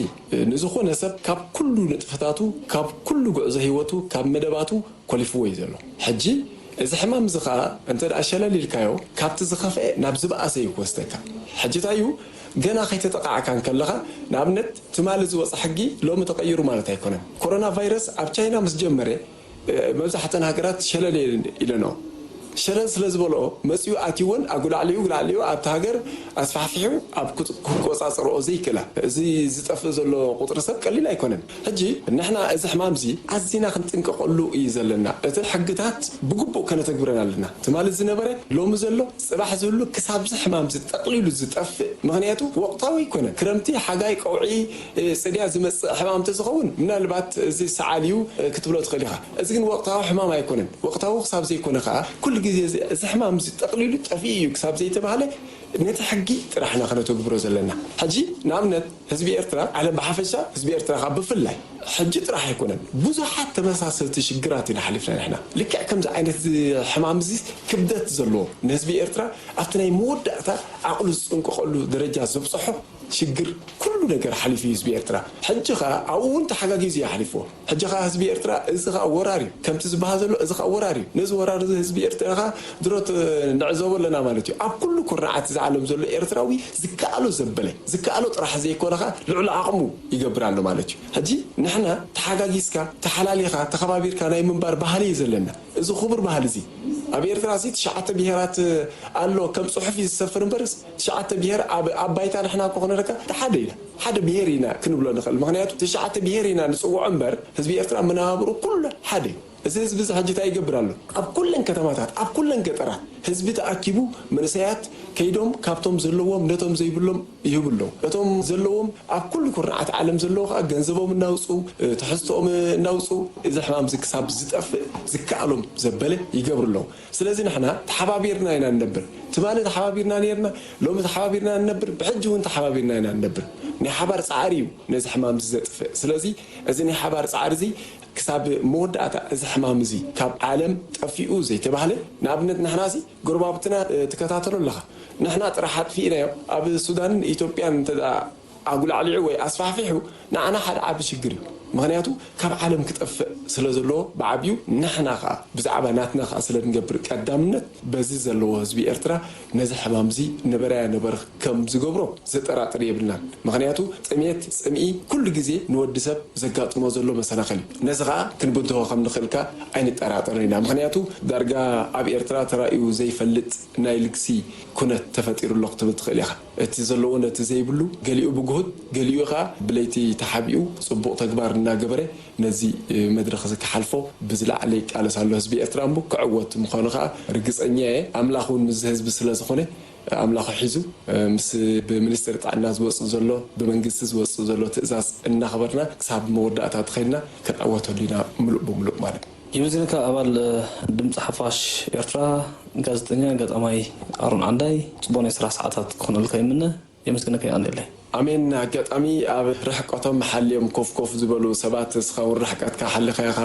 ንዝኾነ ሰብ ካብ ኩሉ ንጥፈታቱ፣ ካብ ኩሉ ጉዕዞ ህይወቱ፣ ካብ መደባቱ ኮሊፍዎ እዩ ዘሎ። ሕጂ እዚ ሕማም እዚ ኸኣ እንተ ደኣ ሸለል ኢልካዮ ካብቲ ዝኸፍአ ናብ ዝበኣሰ እዩ ክወስደካ። ሕጂ እንታይ እዩ፣ ገና ከይተጠቓዕካ እንከለኻ፣ ንኣብነት ትማሊ ዝወፀ ሕጊ ሎሚ ተቐይሩ ማለት ኣይኮነን። ኮሮና ቫይረስ ኣብ ቻይና ምስ ጀመረ መብዛሕተን ሃገራት ሸለል ኢለንኦ። ሸለል ስለ ዝበልኦ መጺኡ ኣትይወን ኣጉላዕሊኡ ጉላዕሊኡ ኣብቲ ሃገር ኣስፋሕፊሑ ኣብ ክቆጻጸርኦ ዘይክእላ። እዚ ዝጠፍእ ዘሎ ቁጽሪ ሰብ ቀሊል ኣይኮነን። ሕጂ ንሕና እዚ ሕማም እዚ ኣዚና ክንጥንቀቐሉ እዩ ዘለና። እተን ሕግታት ብግቡእ ከነተግብረን ኣለና። ትማሊ ዝነበረ ሎሚ ዘሎ ጽባሕ ዝህሉ ክሳብ እዚ ሕማም እዚ ጠቕሊሉ ዝጠፍእ። ምኽንያቱ ወቕታዊ ኣይኮነን። ክረምቲ፣ ሓጋይ፣ ቀውዒ፣ ጽድያ ዝመጽእ ሕማም እንተዝኸውን ምናልባት እዚ ሰዓል እዩ ክትብሎ ትኽእል ኢኻ። እዚ ግን ወቕታዊ ሕማም ኣይኮነን። ወቕታዊ ክሳብ ዘይኮነ ከኣ ኩሉ ግዜ እዚ ሕማም እዚ ጠቕሊሉ ጠፊኡ እዩ ክሳብ ዘይተባህለ ነቲ ሕጊ ጥራሕ ኢና ከነተግብሮ ዘለና። ሕጂ ንኣብነት ህዝቢ ኤርትራ፣ ዓለም ብሓፈሻ ህዝቢ ኤርትራ ከኣ ብፍላይ ሕጂ ጥራሕ ኣይኮነን ብዙሓት ተመሳሰልቲ ሽግራት ኢና ሓሊፍና ንሕና። ልክዕ ከምዚ ዓይነት እዚ ሕማም እዚ ክብደት ዘለዎ ንህዝቢ ኤርትራ ኣብቲ ናይ መወዳእታ ዓቕሉ ዝጽንቀቐሉ ደረጃ ዘብጽሖ ሽግር ኩሉ ነገር ሓሊፉ እዩ ህዝቢ ኤርትራ። ሕጂ ኸኣ ኣብኡ እውን ተሓጋጊዙ እዩ ሓሊፍዎ። ሕጂ ኸኣ ህዝቢ ኤርትራ እዚ ኸኣ ወራር እዩ። ከምቲ ዝበሃል ዘሎ እዚ ኸኣ ወራር እዩ። ነዚ ወራር እዚ ህዝቢ ኤርትራ ኸኣ ድሮ ት-፣ ንዕዘቦ ኣለና ማለት እዩ። ኣብ ኩሉ ኩርናዓት እዚ ዓለም ዘሎ ኤርትራዊ ዝከኣሎ ዘበለ፣ ዝከኣሎ ጥራሕ ዘይኮነ ኸኣ ልዑል ዓቕሙ ይገብር ኣሎ ማለት እዩ። ሕጂ ንሕና ተሓጋጊዝካ፣ ተሓላሊኻ፣ ተኸባቢርካ ናይ ምንባር ባህሊ እዩ ዘለና። እዚ ክቡር ባህሊ እዚ ኣብ ኤርትራ እዚ ትሽዓተ ብሄራት ኣሎ ከም ጽሑፍ እዩ ዝሰፍር እምበርስ ትሽዓተ ብሄር ኣብ፣ ኣብ ባይታ ንሕና እኮ ክነረካ ሓደ ኢና፣ ሓደ ብሄር ኢና ክንብሎ ንኽእል። ምኽንያቱ ትሽዓተ ብሄር ኢና ንጽውዖ እምበር ህዝቢ ኤርትራ መነባብሮ ኩሉ ሓደ እዩ። እዚ ህዝቢ እዚ ሕጂ እንታይ ይገብር ኣሎ? ኣብ ኩለን ከተማታት፣ ኣብ ኩለን ገጠራት ህዝቢ ተኣኪቡ መንእሰያት ከይዶም ካብቶም ዘለዎም ነቶም ዘይብሎም ይህቡ ኣለዉ። እቶም ዘለዎም ኣብ ኩሉ ኩርናዓት ዓለም ዘለዉ ከኣ ገንዘቦም እናውጽኡ፣ ትሕዝቶኦም እናውጽኡ እዚ ሕማም እዚ ክሳብ ዝጠፍእ ዝከኣሎም ዘበለ ይገብሩ ኣለዉ። ስለዚ ንሕና ተሓባቢርና ኢና ንነብር። ትማሊ ተሓባቢርና ነይርና፣ ሎሚ ተሓባቢርና ንነብር፣ ብሕጂ እውን ተሓባቢርና ኢና ንነብር። ናይ ሓባር ጻዕሪ እዩ ነዚ ሕማም እዚ ዘጥፍእ። ስለዚ እዚ ናይ ሓባር ጻዕሪ እዚ ክሳብ መወዳእታ እዚ ሕማም እዚ ካብ ዓለም ጠፊኡ ዘይተባህለ፣ ንኣብነት ንሕና እዚ ጎረባብትና፣ እ፣ ትከታተሎ ኣለኻ። ንሕና ጥራሕ ኣጥፊእናዮ፣ ኣብ ሱዳንን ኢትዮጵያን እንተ ደኣ ኣጉላዕሊዑ ወይ ኣስፋሕፊሑ፣ ንዓና ሓደ ዓቢ ሽግር እዩ። ምኽንያቱ ካብ ዓለም ክጠፍእ ስለ ዘለዎ ብዓቢኡ ንሕና ኸኣ ብዛዕባ ናትና ኸኣ ስለ ንገብር ቀዳምነት በዚ ዘለዎ ህዝቢ ኤርትራ ነዚ ሕማም እዚ ነበረያ ነበረ ከም ዝገብሮ ዘጠራጥር የብልናን። ምኽንያቱ ጥሜት፣ ጽምኢ ኩሉ ግዜ ንወዲ ሰብ ዘጋጥሞ ዘሎ መሰናኽል እዩ። ነዚ ኸኣ ክንብድሆ ከም ንኽእል ከኣ ኣይንጠራጠርን ኢና። ምኽንያቱ ዳርጋ ኣብ ኤርትራ ተራእዩ ዘይፈልጥ ናይ ልግሲ ኩነት ተፈጢሩ ኣሎ ክትብል ትኽእል ኢኻ። እቲ ዘለዎ ነቲ ዘይብሉ፣ ገሊኡ ብግሁድ፣ ገሊኡ ኸዓ ብለይቲ ተሓቢኡ ጽቡቕ ተግባር እናገበረ ነዚ መድረኽ እዚ ክሓልፎ ብዝለዓለ ይቃለስ ኣሎ ህዝቢ ኤርትራ እሞ ክዕወት ምዃኑ ኸዓ ርግጸኛ እየ። ኣምላኽ እውን ምስዚ ህዝቢ ስለ ዝኾነ ኣምላኹ ሒዙ ምስ ብሚኒስትሪ ጥዕና ዝወፅእ ዘሎ ብመንግስቲ ዝወፅእ ዘሎ ትእዛዝ እናኽበርና ክሳብ መወዳእታ ተኸይድና ክንዕወተሉ ኢና ምሉእ ብምሉእ ማለት እዩ። የመስግነካ ኣባል ድምፂ ሓፋሽ ኤርትራ ጋዜጠኛ ገጣማይ ኣሮን ዓንዳይ፣ ፅቡቅ ናይ ስራሕ ሰዓታት ክኾነልካ ይምነ። የመስግነካ ይቀንየለይ። ኣሜን። ኣጋጣሚ ኣብ ርሕቀቶም ሓልዮም ኮፍ ኮፍ ዝበሉ ሰባት እስኻ እውን ርሕቀትካ ሓሊኻ ኢኻ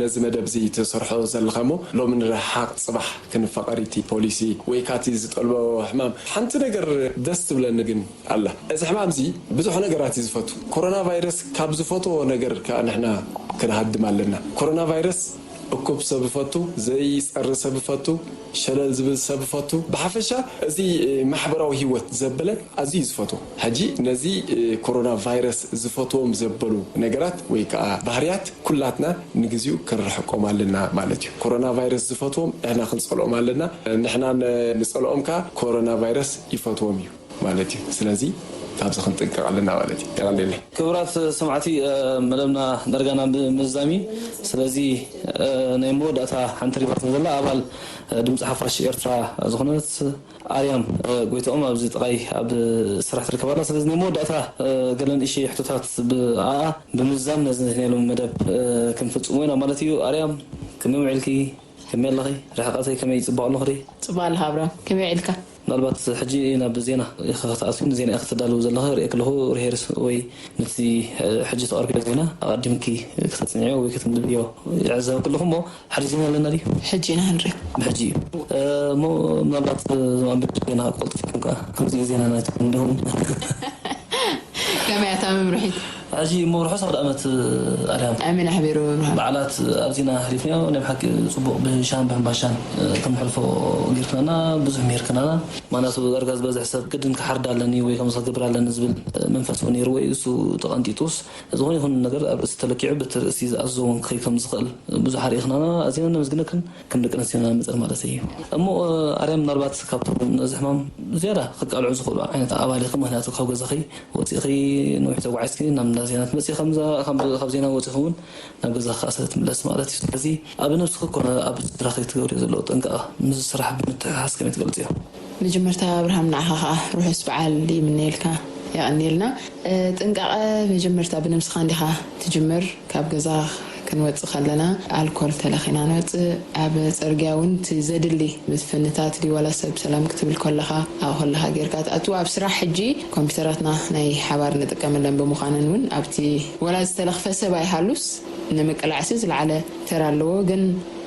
ነዚ መደብ እዚ ትሰርሖ ዘለኻ እሞ ሎሚ ንረሓቕ ጽባሕ ክንፋቐር እቲ ፖሊሲ ወይ ካቲ ዝጠልቦ ሕማም ሓንቲ ነገር ደስ ትብለኒ ግን ኣላ። እዚ ሕማም እዚ ብዙሕ ነገራት እዩ ዝፈቱ። ኮሮና ቫይረስ ካብ ዝፈትዎ ነገር ከኣ ንሕና ክንሃድም ኣለና። ኮሮና ቫይረስ እኩብ ሰብ ይፈቱ፣ ዘይጸሪ ሰብ ይፈቱ፣ ሸለል ዝብል ሰብ ይፈቱ። ብሓፈሻ እዚ ማሕበራዊ ህይወት ዘበለ ኣዝዩ እዩ ዝፈትዎ። ሕጂ ነዚ ኮሮና ቫይረስ ዝፈትዎም ዘበሉ ነገራት ወይ ከዓ ባህርያት ኩላትና ንግዚኡ ክንርሕቆም ኣለና ማለት እዩ። ኮሮና ቫይረስ ዝፈትዎም ንሕና ክንጸልኦም ኣለና። ንሕና ን- ንጸልኦም ከዓ ኮሮና ቫይረስ ይፈትዎም እዩ ማለት እዩ። ስለዚ ካብዚ ክንጥንቀቕ ኣለና ማለት እዩ። የቐንየለይ። ክቡራት ሰማዕቲ፣ መደብና ዳርጋ ናብ ምዝዛም እዩ። ስለዚ ናይ መወዳእታ ሓንቲ ሪፖርት ዘላ ኣባል ድምፂ ሓፋሽ ኤርትራ ዝኾነት ኣርያም ጎይትኦም ኣብዚ ጥቓይ ኣብ ስራሕ ትርከብ ኣላ። ስለዚ ናይ መወዳእታ ገለ ንእሽተይ ሕቶታት ብኣኣ ብምዝዛም ነዚ ናይ ሎሚ መደብ ክንፍጽሞ ኢና ማለት እዩ። ኣርያም ከመይ ውዒልኪ? ከመይ ኣለኺ? ርሕቐተይ ከመይ ይጽበቕ ኣለኹ ዶ? ጽቡቕ ኣለኻ ኣብርሃም፣ ከመይ ውዒልካ? ምናልባት ሕጂ ናብ ዜና ኢኻ ክትኣትዊ፣ ንዜና ኢኻ ክትዳለዊ ዘለኻ ርእየ ከለኹ፣ ርሄርስ ወይ ነቲ ሕጂ ተቐርብዮ ዜና ኣቐዲምኪ ከተጽንዕዮ ወይ ከተንብብዮ ይዕዘበኪ ኣለኹ። እሞ ሓደ ዜና ኣለና ድዩ? ሕጂ ኢና ክንሪኦ። ብሕጂ እዩ። እሞ ምናልባት እዞም ኣንበብቲ ዜና ቀልጢፍኩም ከኣ ከምዚ ዜና ናይትኩም እንደኹም። ከመይ እያ እታ መምርሒት? ሕጂ እሞ ርሑስ ኣውደ ዓመት ኣርያም። ኣሜን ኣሕቢሩ ኣብርሃም። በዓላት ኣብዚና ኣሕሊፍናዮ፣ ናይ ብሓቂ ጽቡቕ ብሻን ብሕምባሻን፣ እ፣ ክንሕልፎ ጌርክናና፣ ብዙሕ ምሂርክናና። ምኽንያቱ ዳርጋ ዝበዝሕ ሰብ ግድን ክሓርድ ኣለኒ ወይ ከምዚ ክገብር ኣለኒ ዝብል፣ እ፣ መንፈስ እውን ነይርዎ እዩ። እሱ ተቐንጢጡስ፣ ዝኾነ ይኹን ነገር ኣብ ርእሲ ተለኪዑ በቲ ርእሲ ዝኣዝዞ እውን ክኸይድ ከም ዝኽእል ብዙሕ ኣርኢኽናና። ኣዚና ነመስግነክን ከም ደቂ ኣንስትዮና መጠን ማለት እዩ። እሞ፣ እ፣ ኣርያም ምናልባት ካብቶም ነዚ ሕማም ዝያዳ ክቃልዑ ዝኽእሉ ዓይነት ኣባል ኢኺ፣ ምኽንያቱ ካብ ገዛኺ ወፂእኺ ነዊሕ ተጓዒዝኪ ናብ እንዳ ዜና ትመፂ፣ ከምዛ-፣ ካብ፣ ካብ ዜና ወፂኺ እውን ናብ ገዛ ከዓ ስለ ትምለስ ማለት እዩ። ስለዚ ኣብ ነብስኺ ኮነ ኣብ ስድራኺ ትገብርዮ ዘለዉ ጥንቃቐ ምስ ስራሕ ብምትሕሓዝ ከመይ ትገልፅዮ? መጀመርታ ኣብርሃም ንዓኻ ከዓ ርሑስ በዓል ይምነየልካ፣ የቐንየልና። እ፣ ጥንቃቐ መጀመርታ ብነብስኻ እንዲኻ ትጅምር። ካብ ገዛ ክንወጽእ ከለና ኣልኮል ተለኺና ንወጽእ። ኣብ ጽርግያ እውን እቲ ዘድሊ ምፍንታት ድዩ ዋላ ሰብ ሰላም ክትብል ከለኻ ኣብኡ ከለኻ ጌርካ ትኣቱ። ኣብ ስራሕ ሕጂ ኮምፒውተራትና ናይ ሓባር ንጥቀመለን ብምዃነን እውን ኣብቲ ዋላ ዝተለኽፈ ሰብ ኣይሃሉስ ንምቅላዕሲ ዝለዓለ ተራ ኣለዎ። ግን፣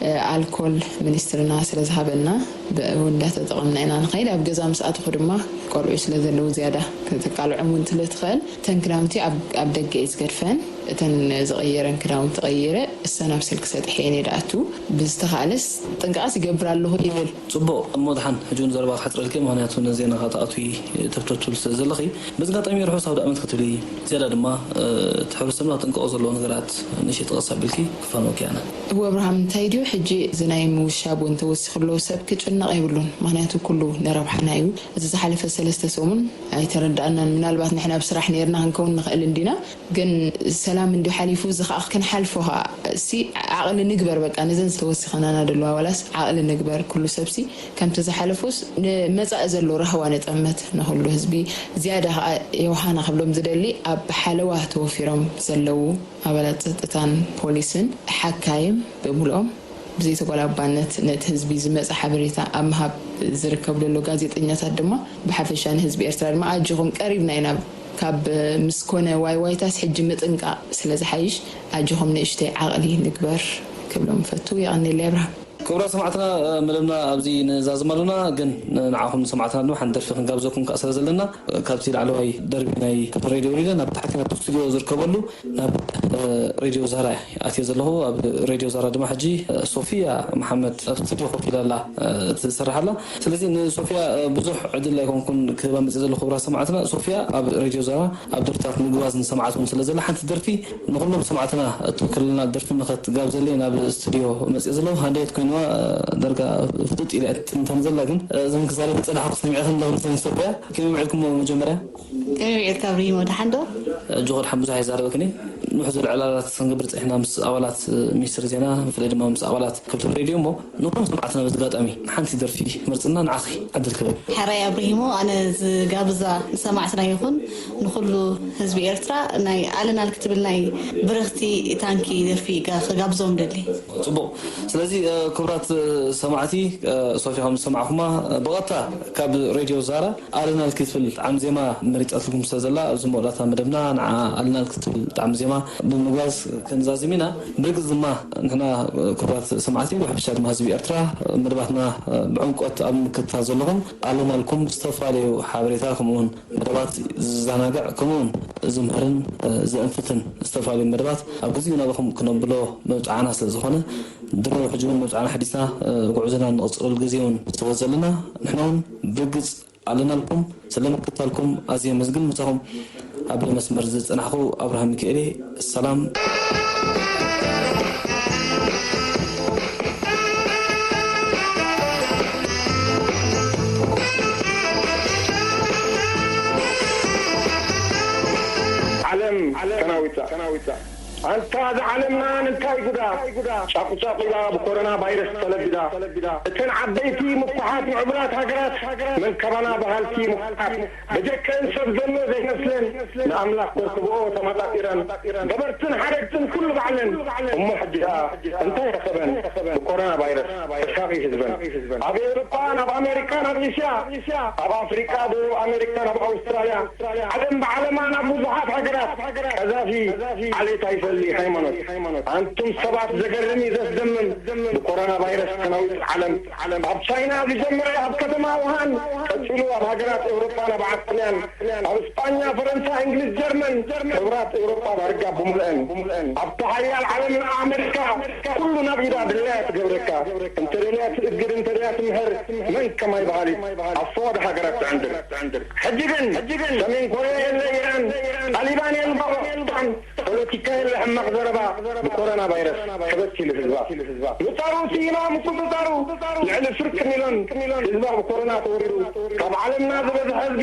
እ፣ ኣልኮል ሚኒስትርና ስለ ዝሃበና ብእኡ እንዳተጠቐምና ኢና ንኸይድ። ኣብ ገዛ ምስ ኣተኹ ድማ ቆልዑ ስለ ዘለዉ ዝያዳ ክትቃልዖም እውን ስለ ትኽእል እተን ክዳውንቲ ኣብ፣ ኣብ ደገ እየ ዝገድፈን። እተን ዝቐየረን ክዳውንቲ ቀይረ እሰን ኣብ ስልኪ ሰጥሐ እየ ዝኣቱ። ብዝተኻእለስ ጥንቃቐስ ይገብር ኣለኹ ይብል። ጽቡቕ እሞ ደሓን ሕጂ እውን ዘረባ ክሕጽረልኪ፣ ምኽንያቱ ነዚ ዜና ክትኣትዊ ተብተብትብል ስለ ዘለኺ። በዚ ኣጋጣሚ ርሑስ ኣውደ ዓመት ክትብሊ ዝያዳ ድማ፣ እ፣ እቲ ሕብረተሰብና ክጥንቀቖ ዘለዎ ነገራት ንእሽተይ ጠቐስ ኣቢልኪ ክፋንወኪ ኣነ። እወ ኣብርሃም፣ እንታይ ድዩ ሕጂ እዚ ናይ ምውሻብ እውን ተወሲኹ ኣሎ፣ ሰብ ክጭነቕ የብሉን፣ ምኽንያቱ ኩሉ ንረብሓና እዩ። እዚ ዝሓለፈ ሰለስተ ሰሙን ኣይተረዳእናን። ምናልባት ንሕና ኣብ ስራሕ ነይርና ክንከውን ንኽእል እንዲና፣ ግን ሰላም እንዲ ሓሊፉ፣ እዚ ኸዓ ክንሓልፎ ኸዓ ሲ ዓቕሊ ንግበር። በቃ ነዘን ዝተወሲኸናና ዘለዋ ዋላስ ዓቕሊ ንግበር። ኩሉ ሰብሲ ከምቲ ዝሓለፉስ ንመጻኢ ዘሎ ራህዋ ንጠመት። ንኹሉ ህዝቢ ዝያዳ ኸዓ ዮሃና ክብሎም ዝደሊ ኣብ ሓለዋ ተወፊሮም ዘለዉ ኣባላት ጸጥታን ፖሊስን ሓካይም ብምልኦም ብዘይተጓላባነት ነቲ ህዝቢ ዝመጸ ሓበሬታ ኣብ ምሃብ ዝርከብ ዘሎ ጋዜጠኛታት ድማ ብሓፈሻ ንህዝቢ ኤርትራ ድማ ኣጆኹም ቀሪብና ኢና። ካብ ምስ ኮነ ዋይ ዋይታስ ሕጂ ምጥንቃቕ ስለ ዝሓይሽ ኣጆኹም ንእሽተይ ዓቕሊ ንግበር ክብሎም እፈቱ። የቐንየለይ ኣብርሃም። ክቡራት ሰማዕትና፣ መደብና ኣብዚ ንዛዝም ኣሎና፣ ግን ንዓኹም ንሰማዕትና ድማ ሓንቲ ደርፊ ክንጋብዘኩም ከኣ ስለ ዘለና፣ ካብቲ ላዕለዋይ ደርቢ ናይ ሬድዮ ወሊለ ናብ ታሕቲ ናብቲ ስቱዲዮ ዝርከበሉ ናብ፣ እ፣ ሬድዮ ዛራ ኣትየ ዘለኹ። ኣብ ሬድዮ ዛራ ድማ ሕጂ፣ እ፣ ሶፊያ መሓመድ ኣብ ስቱዲዮ ኮፍ ኢላ ኣላ፣ እ፣ ትሰርሕ ኣላ። ስለዚ ንሶፊያ፣ እ፣ ብዙሕ ዕድል ኣይኮንኩን ክህባ መፅእ ዘለኹ ክቡራት ሰማዕትና። ሶፊያ ኣብ ሬድዮ ዛራ ኣብ ደርፍታት ምግባዝ ንሰማዕት እውን ስለ ዘላ ሓንቲ ደርፊ ንኹሎም ሰማዕትና እትውክለልና ደርፊ ንኸትጋብዘለይ ናብ ስቱዲዮ መፅእ ዘለኹ። ሃንደየት ዳርጋ ፍጥጥ ኢለ እያ ትጥንተን ዘላ። ግን እዞም ክዛረብ ዝጸናሕኩ ሰሚዐ ከም እንዳኹም ሰሚዕ ሰብያ ከመይ ውዒልኩሞ? መጀመርያ ከመይ ውዒልካ ብሪሂሞ? ደሓን ዶ? ሕጂ ኮድሓን ብዙሕ ኣይዛረበክን እየ። ንውሕ ዝበለ ዕላላት ክንገብር ጸኒሕና ምስ ኣባላት ሚኒስትሪ ዜና፣ ብፍላይ ድማ ምስ ኣባላት ከብቶም ሬድዮ። እሞ ንኹሎም ሰማዕትና በዚ ኣጋጣሚ ሓንቲ ደርፊ ክመርጽና ንዓኺ ዕድል ክህበኪ። ሕራይ ኣብርሂሞ፣ ኣነ ዝጋብዛ ንሰማዕትና ይኹን ንኹሉ ህዝቢ ኤርትራ ናይ ኣለናል ክትብል ናይ ብርኽቲ ታንኪ ደርፊ ጋ-፣ ክጋብዞም ደሊ። ጽቡቕ። ስለዚ፣ እ፣ ክቡራት፣ እ፣ ሰማዕቲ፣ እ፣ ሶፊያ ከም ዝሰማዕኩማ፣ እ፣ ብቐጥታ ካብ ሬድዮ ዛራ ኣለናል ክትብል ጣዕሚ ዜማ መሪጻትልኩም ስለ ዘላ፣ ኣብዚ መወዳእታ መደብና ንዓ ኣለናል ክትብል ጣዕሚ ዜማ ብምግባዝ ክንዛዝም ኢና። ብርግጽ ድማ ንሕና፣ እ፣ ክቡራት ሰማዕቲ፣ ብሕብሻ ድማ ህዝቢ ኤርትራ፣ እ፣ መደባትና፣ እ፣ ብዕምቆት ኣብ ምክትታል ዘለኹም ኣለናልኩም ዝተፈላለዩ ሓበሬታ ከምኡውን መደባት ዝዘናግዕ ከምኡውን ዝምህርን፣ እ፣ ዘእንፍትን ዝተፈላለዩ መደባት ኣብ ግዜኡ ናባኹም ክነብሎ መብጽዓና ስለ ዝኾነ፣ ድሮ ሕጂ እውን መብጽዓና ሓዲስና፣ እ፣ ጉዕዞና እንቕጽለሉ ግዜ እውን ስለ ዘለና፣ ንሕና እውን ብርግጽ ኣለናልኩም። ስለ ምክትታልኩም ኣዝየ ኣመስግን። ምሳኹም ኣብ መስመር ዝጸናሕኩ ኣብርሃም ሚካኤል እየ። ሰላም። ዓለም ተናዊጻ። ኣንታ እዛ ዓለምና እንታይ ጉዳ! ጫቑጫቑ ኢላ ብኮሮና ቫይረስ ተለቢዳ። እተን ዓበይቲ ምኩሓት ምዕቡላት ሃገራት መን ካባና በሃልቲ ምኩሓት በጀከን ሰብ ዘሎ ዘይመስለን ንኣምላኽ ከርክብኦ ተመጣጢረን ገበርትን ሓረግትን ኩሉ ባዕለን። እሞ ሕጂ ደኣ እንታይ ረኸበን ብኮሮና ቫይረስ ተሳቒ ህዝበን? ኣብ ኤውሮጳ፣ ኣብ ኣሜሪካ፣ ኣብ እስያ፣ ኣብ ኣፍሪቃ፣ ደቡብ ኣሜሪካ፣ ኣብ ኣውስትራልያ፣ ዓለም ብዓለማ ናብ ብዙሓት ሃገራት ቀዛፊ ዓሌት ኣይፈሊ ሃይማኖት። ኣንቱም ሰባት ዘገርም እዩ ዘስደምም። ብኮሮና ቫይረስ ተናዊጽ ዓለም። ኣብ ቻይና ዝጀመረ ኣብ ከተማ ውሃን ቀጺሉ ኣብ ሃገራት ኤውሮጳ ናብ ዓጥልያን ኣብ እስጳኛ፣ ፈረንሳ፣ እንግሊዝ፣ ጀርመን፣ ሕቡራት ኤውሮጳ ዳርጋ ብምልአን። ኣብታ ሓያል ዓለም ኣሜሪካ ኩሉ ናብ ኢዳ ድላያ ትገብረካ። እንተደልያ ትእግድ፣ እንተደልያ ትምሕር፣ መን ከማይ በሃሊት ኣብ ፈዋዶ ሃገራት ትዕንድር። ሕጂ ግን ሰሜን ኮርያ የለ ኢራን፣ ጣሊባን የለ ፓኪስታን፣ ፖለቲካ የለ ሕማቕ ዘረባ፣ ብኮሮና ቫይረስ ሕበስ ኢሉ ህዝባ። ምጻሩ ስኢና ምቁጽጻሩ፣ ልዕሊ ፍርቂ ሚልዮን ህዝባ ብኮሮና ተወሪሩ። ካብ ዓለምና ዝበዝሐ ህዝቢ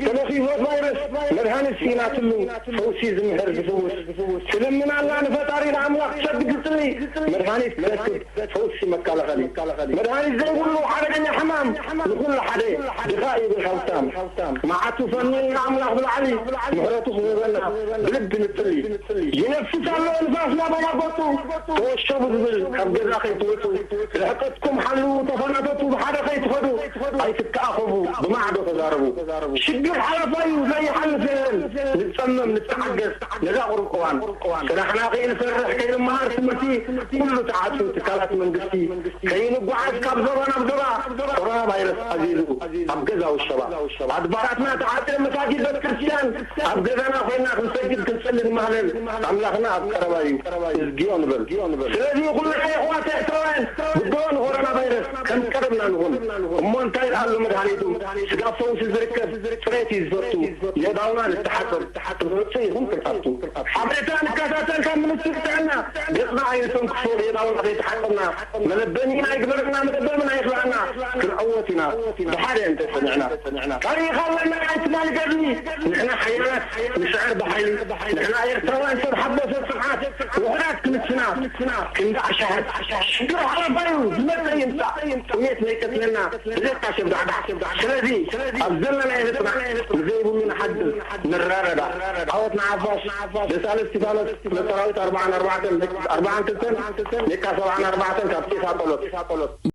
ተለኺፉ ቫይረስ፣ መድሃኒት ስኢናትሉ፣ ፈውሲ ዝምሕር ዝፍውስ። ትልምን ኣላ ንፈጣሪ ንኣምላኽ ትሰግድ ትጽሊ፣ መድሃኒት ትረክብ ፈውሲ መከላኸሊ። መድሃኒት ዘይብሉ ሓደገኛ ሕማም፣ ንኹሉ ሓደ ድኻ ይብል ሃብታም። መዓቱ ፈንዩ ንኣምላኽ ብላዕሊ፣ ምሕረቱ ክህበና ብልቢ ንጽሊ። ይነፍስ ኣሎ ንፋስ ናበይ ኣጎቱ፣ ተወሸቡ ዝብል ካብ ገዛ ከይትወጹ፣ ርሕቀትኩም ሓልዉ፣ ተፈናተቱ፣ ብሓደ ከይትኸዱ፣ ኣይትተኣኸቡ፣ ብማዕዶ ተዛረቡ። ሽግር ሓለፋ እዩ ዘይሓልፍ የለን፣ ንጸመም ንተዓገስ ነዛ ቁሩብ እዋን። ስራሕና ከይንሰርሕ ከይንመሃር ትምህርቲ ኩሉ ተዓጽዩ፣ ትካላት መንግስቲ ከይንጓዓዝ ካብ ዞባ ናብ ዞባ፣ ኮሮና ቫይረስ ኣዚዙ ኣብ ገዛ ውሸባ። ኣድባራትና ተዓጽዮም፣ መሳጊድ ቤተ ክርስቲያን ኣብ ገዛና ኮይና ክንሰግድ ክንጽሊ ንማህለል፣ ኣምላኽና ኣብ ቀረባ እዩ፣ እዝግዮ ንበል። ስለዚ ኩልና የሕዋት ኤርትራውያን ብድሆ ንኮሮና ቫይረስ ከም ቀደምና ንኹን። እሞ እንታይ ኣሎ መድሃኒቱ? ስጋ ፈውሲ ዝርከብ ጽሬት እዩ ዝፈቱ። የእዳውና ንተሓጸብ፣ ክንወጽእ ይኹን ክንኣቱ። ሓበሬታ ንከታተል ካብ ሚኒስትሪ ጥዕና። ገጽና ኣይንተንክፎ፣ የእዳውና ከይተሓጸብና። መለበኒ ኣይግበረና፣ መለበምን ኣይኽልኣና። ክንዕወት ኢና ብሓደ እንተጸኒዕና። ታሪኽ ኣለና ኣይትማሊ ገድሊ። ንሕና ሓያላት ንስዕር ብሓይሊ። ንሕና ኤርትራውያን ሰብ ሓቦ ሰብ ጽንዓት። ውሑዳት ክንስና ክንዲ ኣሽሓት። ሽግር ሓለፋ እዩ ዝመጽእ ይምጻእ። ጥሜት ነይቀትለና ብዘይካ ሸብዳዕዳዕ። ስለዚ ኣብ ዘለናዮ ንጽናዕ፣ ንዘይብሉ ንሓግዝ፣ ንረዳዳእ። ዓወት ንሓፋሽ። ደሳለ እስቲፋኖስ፣ ክፍለ ሰራዊት ኣርብዓን ኣርባዕተን፣ ኣርብዓን ክልተን፣ ሜካ ሰብዓን ኣርባዕተን ካብ ኬሳ ጸሎት።